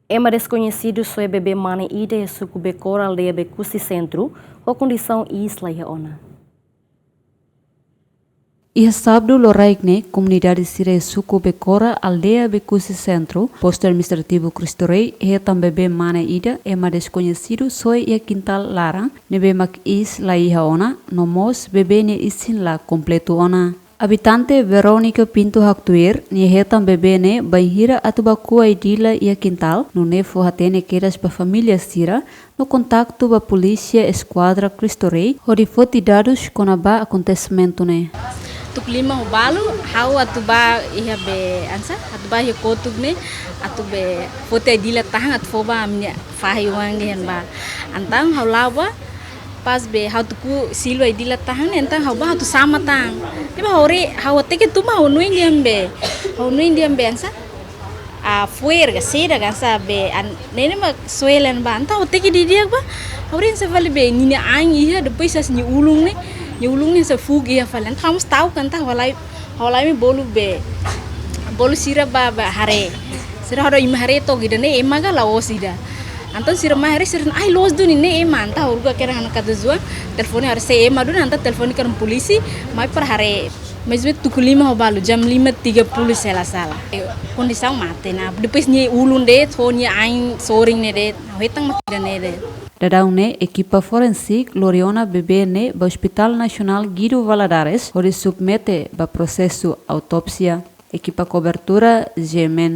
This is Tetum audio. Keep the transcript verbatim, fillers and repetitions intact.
Ema deskoñesidu soe bebé mane ida iha suku Bekora, aldeia Becusse Centro, ho kondisaun iis la iha ona. Iha sábadu loraik ne'e, komunidade sira iha suku Bekora, aldeia Becusse Centro, postu administrativu Cristo Rei, hetan bebé mane ida ema deskoñesidu soe iha kintál laran, ne'ebé mak iis la iha ona, no mós bebé nia isin la kompletu ona. Abitante Verónica Pinto haktuir, nia hetan bebé ne'e bainhira atu bá ko'a ai-dila iha kintál, nune'e fó hatene kedas ba família sira, no kontaktu ba polísia eskuadra Cristo Rei, hodi foti dadus kona-ba akontesimentu ne'e. Tuku lima ho balu, ha'u atu bá iha be, hanesan, atu bá iha kotuk ne'e, atu be foti ai-dila tahan, atu fó ba ami-nia fahi-oan dehan ba. Entaun ha'u la'o bá, pas be ha'u tuku silu ai-dila tahan, entaun ha'u bá atu sama tan. Ne'ebá ha'u haree, ha'u hateke tun ba ha'u hanoin dehan be. Ha'u hanoin dehan be hanesan, ah, fuer ka seda ka hanesan be, an, ne'e ne'e mak soe lai ona ba. Entaun ha'u hateke didi'ak bá, ha'u haree hanesan fali be ninia ain iha, depois hanesan nia ulun ne'e, nia ulun ne'e hanesan fuuk iha fali. Entaun ha'u mós ta'uk kan, entaun ha'u halai, ha'u halai mai bolu be, bolu sira bá, bá haree. Sira ha'u imi haree took ida-ne'e ema ka la'ós ida. Entaun sira mai haree sira, ai, loos duni ne'e ema. Entaun ha'u haruka kedan hanesan katuas-oan, telefone haree se ema duni, entaun telefone kedan polísia, mai para haree. Mais ou menos tuku lima ho balu, jam lima tiga puluh se la sala. Eh, kondisaun mate ona. Depois nia ulun de'it, ho nia ain sorin ne'e de'it, ha'u hetan mak ida-ne'e de'it. Daudaun ne'e, ekipa forensik lori ona bebé ne'e ba Hospital Nasionál Guido Valadares, hodi submete ba prosesu autópsia. Ekipa kobertura, G M N.